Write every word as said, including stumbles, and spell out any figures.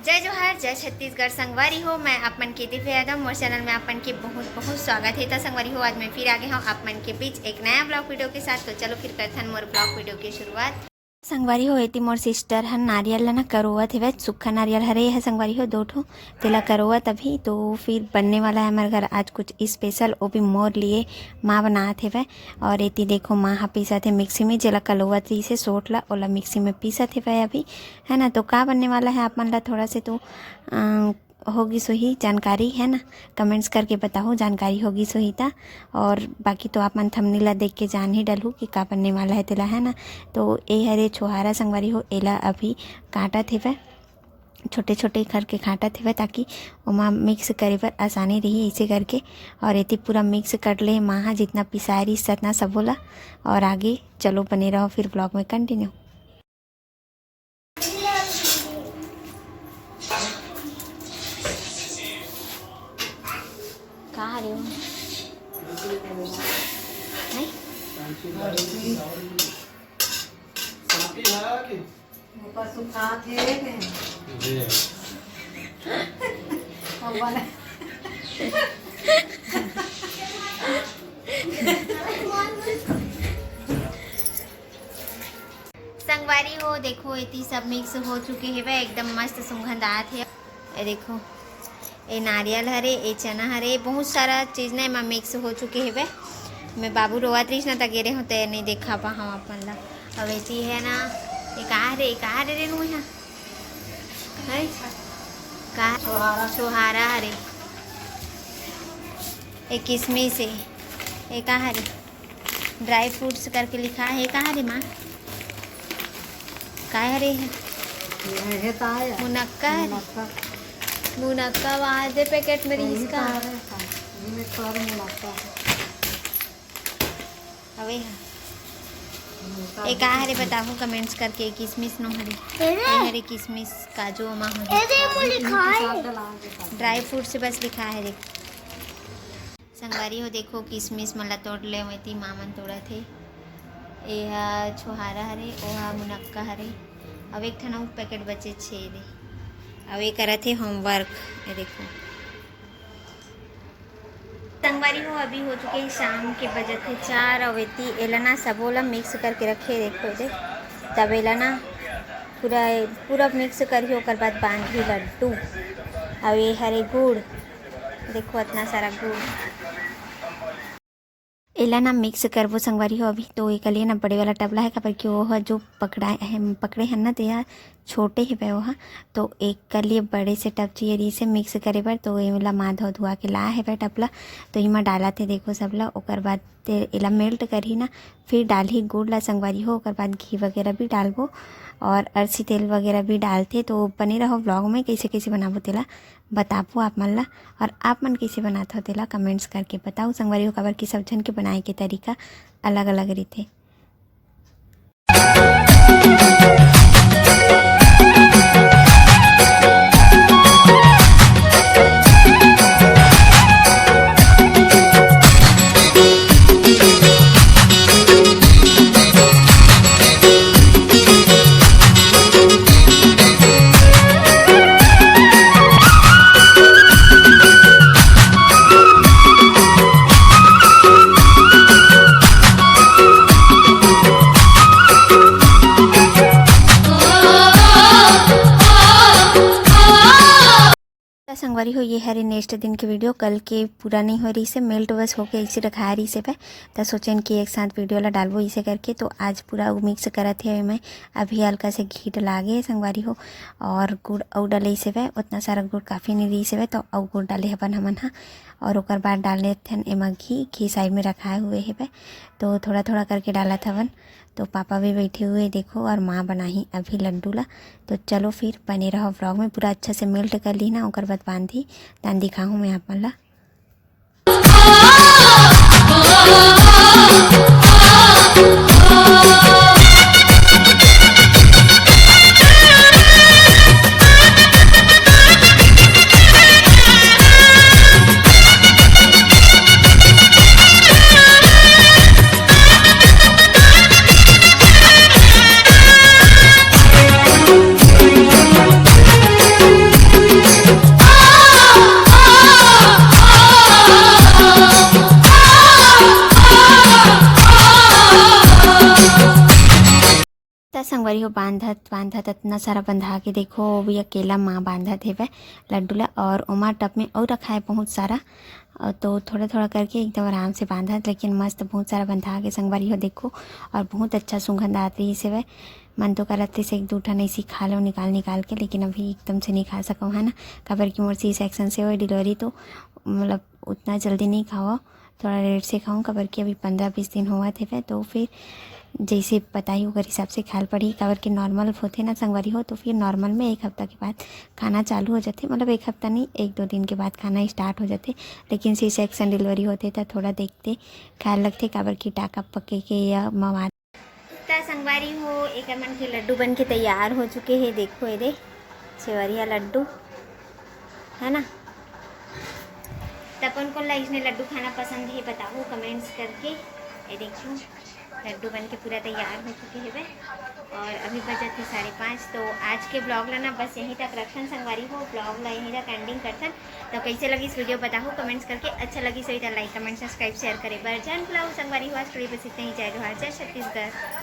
जय जोहार, जय छत्तीसगढ़ संगवारी हो, मैं आप मन के दिव्या यादव, मोर चैनल में आप मन के बहुत बहुत स्वागत है। त संगवारी हो, आज मैं फिर आ गए हूँ आप मन के बीच एक नया ब्लॉग वीडियो के साथ। तो चलो फिर करथन मोर ब्लॉग वीडियो की शुरुआत। संगवारी हो, एती मोर सिस्टर हन नारियल ला ना करोवत हेवय, सुक्खा नारियल हरे, यह संगवारी हो दो ठो, तेला करोवत अभी। तो फिर बनने वाला है हमारे घर आज कुछ स्पेशल, वो भी मोर लिए माँ बनात हेवय। और एती देखो, माँ ह पीसत हे मिक्सी में, जेला कलोवत रहिसे सोट ला, ओला मिक्सी में पीसत हेवय अभी, है ना। तो का बनने वाला है, आप मन ला थोड़ा से तो अ, होगी सोही जानकारी, है ना, कमेंट्स करके बताओ जानकारी होगी सोही ता। और बाकी तो आप मन थंबनेल ला देख के जान ही डलहू कि का बनने वाला है तेला, है ना। तो ए हरे छोहारा संगवारी हो, एला अभी काटत हेवय, छोटे छोटे करके काटत हेवय, ताकि ओमा मिक्स करे बर आसानी रही, इसे करके। और एती पूरा मिक्स कर ले माँ ह, जितना पिसाय रहिस सतना सबो ला। और आगे चलो बने रहो फिर ब्लॉग में कंटिन्यू। का हरे वो? नहीं? ऊपर सुखात हे के? जी। अब बने। संगवारी हो, देखो, एती सब मिक्स हो चुके हेवय, एकदम मस्त सुंगंध आत हे। ए देखो, ए नारियल हरे, ए चना हरे, बहुत सारा चीज ना एमा मिक्स हो चुके हेवय। मैं बाबू रोवत रहिस ना, त गे रेहेंव, त नहीं देखा पाहंव आप मन ला। अब एती है ना, ए का हरे, ए का हरे रे नुई हा? है? का? छोहारा। छोहारा हरे। ए किसमिस हे। ए का हरे? ड्राई फ्रूट्स करके लिखा है, का हरे माँ? का हरे है? ये है तो आया। मुनक्का हरे? मुनक्का। मुनक्का वहाँ दे पैकेट में रहिस का? ये तो आ रहा है, ये तो आ रहा है मुनक्का। अबे हाँ। मुनक्का ए का हरे बताहू कमेंट्स करके, किसमिस नो हरे। ए हरे किसमिस, काजू अमा हरे। ड्राई फ्रूट से बस लिखा है, देख। संगवारी हो, देखो, किसमिस मन ला तोड़ ले, वैती माँ मन तोड़त हे। ए हा छोहारा हरे, ओ हा मुनक्का हरे, अउ एक ठन अउ पैकेट बचे छे दे, अउ ए करत हे होमवर्क। ए देखो संगवारी हो, अभी हो चुके हैं शाम के, बजत हे चार, अउ एती एला ना सबो ला मिक्स करके रखे, देखो दे, तब एला ना पूरा, पूरा मिक्स करही, ओकर बाद बांधही लड्डू। अउ ए हरे गुड़, देखो, अतना सारा गुड़। एला ना मिक्स करबो संगवारी हो। अभी तो एकर लिए ना बड़े वाला टबला है, काबर कि वो ह जो पकड़ाए हे, पकड़े हन ना, तो यह छोटे हेवय वो ह, तो एकर लिए बड़े से टब चाहिए रहिसे मिक्स करे बर। तो एला माँ धो धुआ के लाए हेवय टबला, तो एमा डालत हे, देखो सब ला। ओकर बाद ते एला मेल्ट करही ना, फिर डालही गुड़ ला संगवारी हो, ओकर बाद घी वगैरह भी डालबो और अरसी तेल वगैरह भी डालथे। तो बने रहो ब्लॉग में, कैसे कैसे बनाबो तेला बताबो आप मन ला, और आप मन कैसे बनात हो तेला कमेंट्स करके बताओ संगवारी हो, काबर कि सब झन के बनाए के तरीका अलग अलग रहिथे। त संगवारी हो, ये हरे नेक्स्ट दिन के वीडियो। कल के पूरा नहीं हो रहिसे, मेल्ट बस होके ऐसे रखाए रहिसे बे, त सोचेन कि एक साथ वीडियो ला डालबो इसे करके। तो आज पूरा मिक्स करत हे मैं, अभी हल्का से घी डलागे संगवारी हो, और गुड़ अउ डले से बे, उतना सारा गुड़ काफ़ी नहीं रहिसे बे, तो अउ गुड़ डाले हबन हमन हा। और ओकर बाद डाल लेथन एमा घी, घी साइड में रखाए हुए हे बे, तो थोड़ा थोड़ा करके डालत हवन। तो पापा भी बैठे हुए देखो, और माँ बनाही अभी लड्डू ला। तो चलो फिर बने रहो ब्लॉग में, पूरा अच्छा से मेल्ट कर ली ना, ओकर बाद बांधी, तान दिखाहूँ मैं आप मन ला। संगवारी हो, बांधत बांधत इतना सारा बंधा के, देखो, वो भी अकेला माँ बांधत हेवय लड्डू ला, और ओमा टब में अउ रखा है बहुत सारा। और तो थोड़ा थोड़ा करके एकदम आराम से बांधत, लेकिन मस्त बहुत सारा बंधा के, संगवारी हो, देखो। और बहुत अच्छा सुगंध आत रहिस हेवय। मन तो करत रहिस एक दू ठन ऐसी खा लो निकाल निकाल के, लेकिन अभी एकदम से नहीं खा सकव, है ना, काबर कि मोर सी सेक्शन से होय डिलीवरी, तो मतलब उतना जल्दी नहीं खावा, थोड़ा लेट से खाऊँ, काबर कि अभी पंद्रह बीस दिन होवत हेवय, तो फिर जैसे बताई ओकर हिसाब से खाए ल पड़ही, काबर कि नॉर्मल होथे ना संगवारी हो, तो फिर नॉर्मल में एक हफ्ता के बाद खाना चालू हो जाथे, मतलब एक हफ्ता नहीं, एक दो दिन के बाद खाना स्टार्ट हो जाथे। लेकिन सी सेक्शन डिलीवरी होथे त थोड़ा देखते खाए लगथे, काबर कि टाका पके के या मवाद। त संगवारी हो, एकर मन के लड्डू बन के तैयार हो चुके हे। देखो एदे छेवरिया लड्डू, है ना। त अपन कोन ला इसने लड्डू खाना पसंद हे, बताओ कमेंट्स करके। ये देखो, लड्डू बन के पूरा तैयार हो चुके हेबे। और अभी बजत हे साढ़े पाँच। तो आज के ब्लॉग ला ना बस यहीं तक रखन संगवारी हो, ब्लॉग ला यहीं तक एंडिंग करथन। तो कैसे लगिस वीडियो, बताओ कमेंट्स करके। अच्छा लगिस होही त लाइक, कमेंट, सब्सक्राइब, शेयर करे बर झन भुलाओ संगवारी हो। आज के लिए बस इतना ही। जय जोहार, जय छत्तीसगढ़।